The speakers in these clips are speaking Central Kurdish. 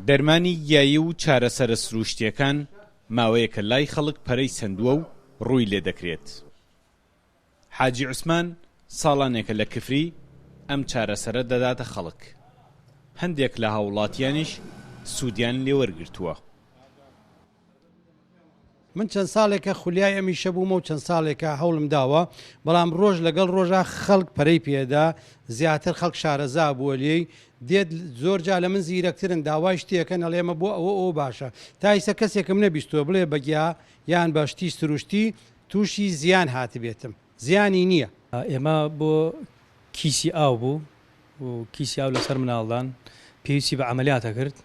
دەرمانی گیایی و چارەسەرە سرووشتییەکان ماوەیەکە لای خەڵک پەرەی سەندووە و ڕووی لێدەکرێت. حاجی عوسمان ساڵانێکە لە کفری ئەم چارەسەرە دەداتە خەڵک، هەندێک لە هاووڵاتییانیش سوودیان لێوەرگرتووە. من چەند ساڵێکە خولیای ئەم ئیشە بوومە و چەند ساڵێکە هەوڵم داوە، بەڵام ڕۆژ لەگەڵ ڕۆژا خەڵک پەرەی پێدا، زیاتر خەڵک شارەزا بووە لێی، دێت زۆر جار لە من زیرەکترن، داوای شتێکەن ئەڵێ ئەمە بۆ ئەوە ئەوە باشە، تا ئیستا کەسێکم نەبیستووە بڵێ بە گیا یان بە شتی سروشتی تووشی زیان هاتبێتم، زیانی نییە. ئێمە بۆ کیسی ئاو بوو و کیسی ئاو لەسەر مناڵدان پێویستی بە عەمەلیات ئەکرد،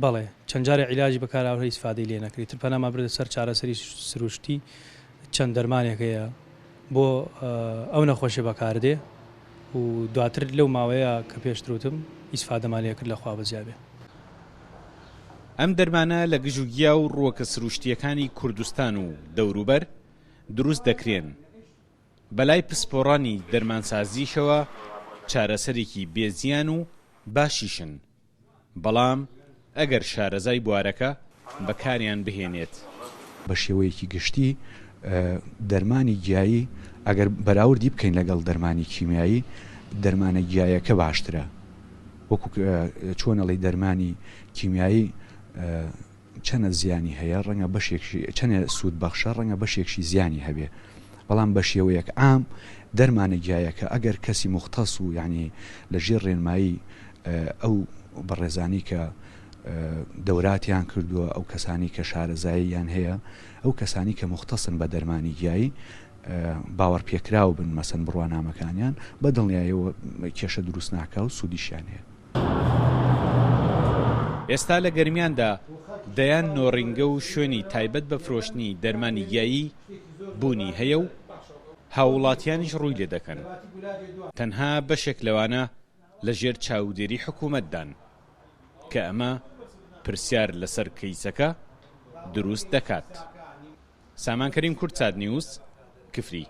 بەڵێ چەند جارێ عیلاجی بەکار هاورد ئیسفادەی لێ نەکرد ئیتر پەنامان بردە سەر چارەسەری سروشتی چەند دەرمانێک هەیە بۆ ئەو نەخۆشیە بەکاردێ و دواتر لەو ماوەیە کە پێشتر وتم ئیسفادەمان لێ کرد لە خوا بەزیا بێ. ئەم دەرمانە لە گژوگیا و ڕووەکە سروشتییەکانی کوردستان و دەوروبەر دروست دەکرێن، بەلای پسپۆڕانی دەرمانسازیشەوە چارەسەرێکی بێ زیان و باشیشن، بەڵام ئەگەر شارەزای بوارەکە بەکاریان بهێنێت. بە شێوەیەکی گشتی دەرمانی گیایی ئەگەر بەراوردی بکەین لەگەڵ دەرمانی کیمیایی دەرمانە گیایەکە باشترە وەکو چۆن ئەڵێی دەرمانی کیمیایی چەنە زیانی هەیە ڕەنگە بەشێکشی چەنێ سوود بەخشە ڕەنگە بەشێکشی زیانی هەبێ بەڵام بە شێوەیەک عام دەرمانە گیایەکە ئەگەر کەسی موختەس و یانی لە ژێر ڕێنمایی ئەو بەڕێزانی کە دەوراتیان کردووە ئەو کەسانی کە شارەزاییان هەیە ئەو کەسانی کە موختەسن بە دەرمانی گیایی باوەڕپێکراو بن مەسەن بڕوانامەکانیان بە دڵنیایەوە کێشە دروست ناکا و سوودیشیان هەیە. ئێستا لە گەرمیاندا دەیان نۆڕینگە و شوێنی تایبەت بە فرۆشتنی دەرمانی گیایی بوونی هەیە و هاووڵاتیانیش ڕووی لێدەکەن، تەنها بەشێک لەوانە لەژێر چاودێری حکومەتدان، کە ئەمە پرسیار لەسەر کەیسەکە دروست دەکات. سامان کەریم کوردسات نیوز، کفری.